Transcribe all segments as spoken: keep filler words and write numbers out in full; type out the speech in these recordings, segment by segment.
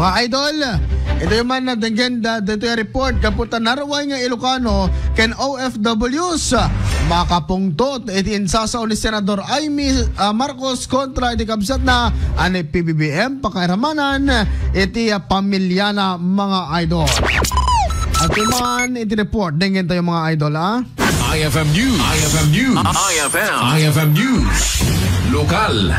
Mga idol, itoy man na denggen da, ditoy a report, gapu ta naruay nga Ilocano ken O F Ws makapungtot iti insasao ni Senador Imee, ah, Marcos kontra iti kabsatna a ni P B B M, pakairamanan iti, ah, pamilyana, mga idol. At man iti report, denggen tayo, mga idol, ah. I F M News. I F M News. I F M. I F M News. Lokal.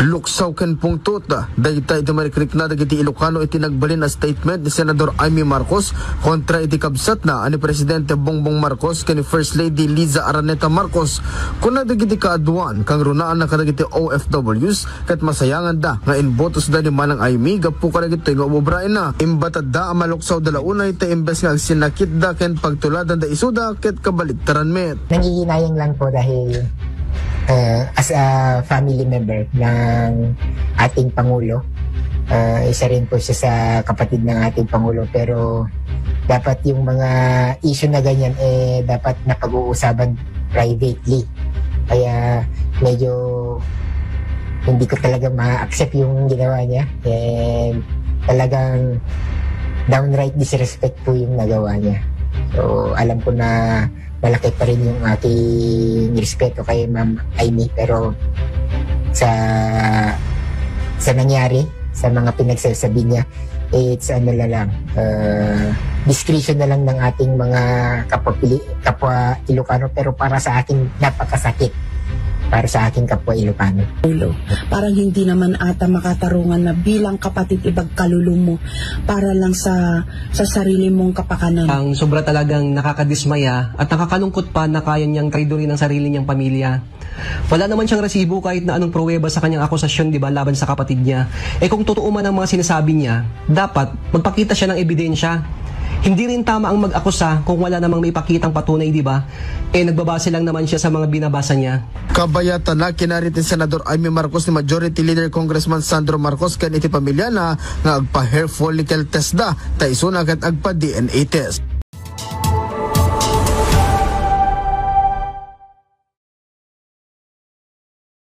Luksaw ken pungtot, dayta iti marikrikna dagiti Ilocano iti nagbalin a statement ni Senador Imee Marcos kontra iti kabsatna a ni Presidente Bongbong Marcos ken ni First Lady Liza Araneta Marcos. Kuna dagiti kaaduan, kangrunaanna kadagiti O F Ws ket masayanganda nga inbotosda ni Manang Imee gapu kadagitoy nga umobraenna. Imbatadda a maluksawda la unay ta imbes nga agsinnakitda ken pagtuladanda isuda ket kabaliktaran met. Nangihinayang lang po dahil, uh, as a family member ng ating Pangulo, uh, isa rin po siya sa kapatid ng ating Pangulo, pero dapat yung mga issue na ganyan, eh, dapat napag-uusapan privately. Kaya medyo hindi ko talaga ma-accept yung ginawa niya. And talagang downright disrespect po yung nagawa niya. So, alam ko na malaki pa rin yung aking respeto kay Ma'am Imee, pero sa sa nangyari, sa mga pinagsasabi niya, it's ano na lang, uh, discretion na lang ng ating mga kapwa, kapwa Ilocano, pero para sa akin, napakasakit para sa aking kapwa Ilocano. Ulo. Parang hindi naman ata makatarungan na bilang kapatid ibagkalulumo para lang sa sa sarili mong kapakanan. Ang sobra talagang nakakadismaya at nakakalungkot pa na kaya niyang traidorin ang sarili niyang pamilya. Wala naman siyang resibo kahit na anong pruweba sa kanyang akusasyon, di ba, laban sa kapatid niya. Eh, kung totoo man ang mga sinasabi niya, dapat magpakita siya ng ebidensya. Hindi rin tama ang mag-akusa kung wala namang maipakitang patunay, di ba? Eh, nagbabase lang naman siya sa mga binabasa niya. Kabayatan na kinarit ni Senador Imee Marcos ni Majority Leader Congressman Sandro Marcos ken iti pamilyana nga agpa-hair follicle test da, ta isuna ket agpa-D N A test.